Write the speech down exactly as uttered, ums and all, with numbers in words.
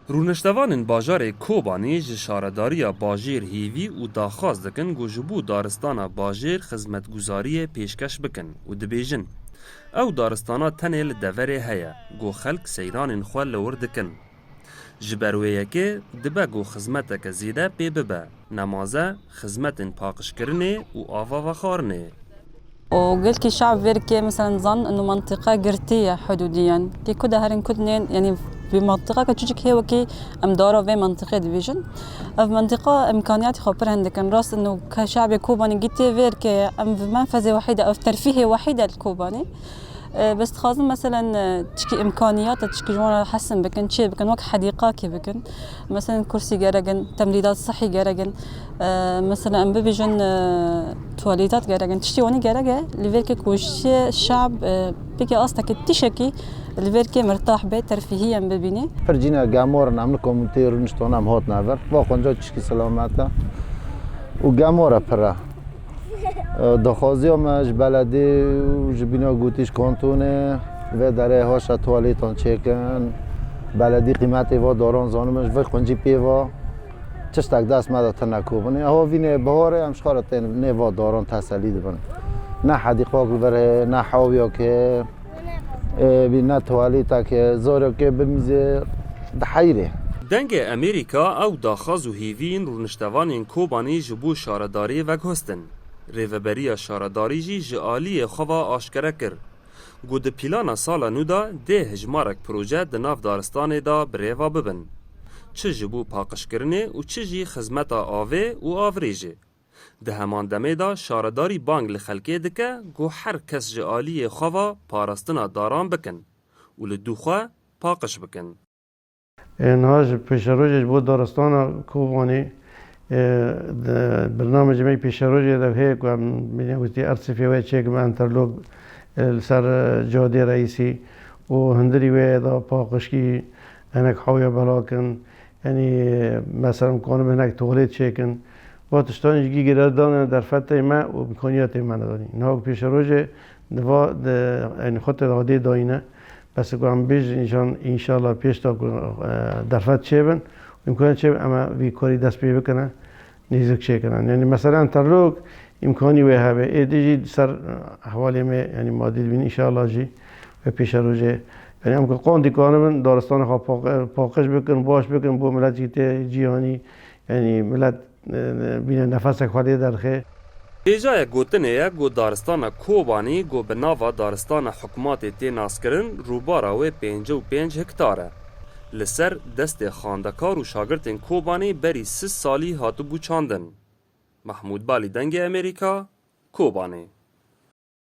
Rûniştevanên bajarê Kobanê ji şaredariya bajêr hêvî û daxwaz dikin ku ji bo daristana bajêr xizmetguzariyê pêşkeş bikin û dibêjin, ew daristana tenê li deverê heye ku xelk seyranên xwe li wir dikin. Ji ber wê yekê dibe ku xizmeteke zêde pê bibe, nemaze xizmetên paqijkirinê û ava vexwarinê. û gelkî şab vêrkê, meselen, zan inu mentiqe girtî ye hudûdiyen. Kê ku de herin kudnên, yanî bi mentiqeke çucik hê wekî em dara vê mentiqê dibêjin. Ev mentiqa imkaniyatê xwe pir hindik in. Rast inu ke şabê Kobanê gîtê vêrkê ye, em bi menfezê wehî de, ev terfîhê wehî de li Kobanê. E, bes dixwazin, meselen, e, çikî imkaniyat e, çikî ji wan re hesin bikin, çê bikin, wek hedîqakê bikin. Meselen, kursî gerek in, temdîdat sihî gerek in. E, meselen, em bibêjin, e, tuwalêtat gerek in. Tiştî wanî gerek e, li vêrkê ku şê şab, e, bike astekê tişekî li vêrkê mirtah be, terfîhî em bibînî. Pir cîne gemor in, em li komîteyê rûniştona em hotine vir. Va qenca tişkî selamet e. Û gemor e pir e. E, daxwaziya me ji beledê û ji bîna gotî ji kantonê vê derê haşa tuwalêtan çêkin. Beledî qîmetê va daran zanibin, ji vê quncî pê va tiştek dest me de tune kobinê. Ewa vînê biharê em ji xwe re tên nê va daran teselî dibin. Ne hedîqak li vir heye, ne hawiyek heye. Ê, bî ne tuwalêtek heye, zarokê bimîzê diheyrê. Dengê Amerîka ew daxwaz û hêviyên rûniştevanên Kobanê ji bo şaredariyê veguhestin. Rêveberiya şaredarî jî ji aliyê xwe ve aşkere kir ku di pîlana sala nû de dê hejmarek proje di nav daristanê de bi rê ve bibin. Çi ji bo paqijkirinê û çi jî xizmeta avê û avrêjê. Di heman demê de şaredarî bang li xelkê dike ku her kes ji aliyê xwe ve parastina daran bikin û li dû xwe paqij bikin. E, niha ji pêşerojê ji bo daristana Kobanê, e, di bernamecê me yê pêşerojê de heye ku em, bîne witî, ersifê wê çêkim, enterlok, e, li ser, e, cadê reîsî û hundirî wê de paqijkî hinek hawya belakin. Yanî, mesela, em kanin hinek tuwalet çêkin. Va tiştan jî gî girêdane derfetê me û îmkaniyetê me nedanî. Niha ku pêşerojê di va, di, yanî, xwe tê de dayîne. Bes ku em bêjin înşan-, înşallah pêş de ku, e, derfet çêbin, îmkaniyet çêbin, em ê vî karî dest pê bikine, nêzik çêkine. Yanî, mesela, enterlok îmkanî wê hebe. Êdî jî ser, e, ehwalê me, yanî, madî dibîn, înşallah jî wê pêşerojê. Yanî, em ku qandî kanibin, daristana xwe paq-, paqij bikin, baş bikin, bo milet jî tê cîhanî, yanî, milet, e, bîne nefesek xwe lê derxê. Hêjayek gotinê ye ku daristana Kobanî ku bi nava daristana hikûmatê tê naskirin, rûbara wê pêncî û pênc hektar e. Li ser destê xwendekar û şagirtên Kobanî berî sî salî hatibû çandin. Mehmûd Balî, Dengê Amerîka, Kobanê.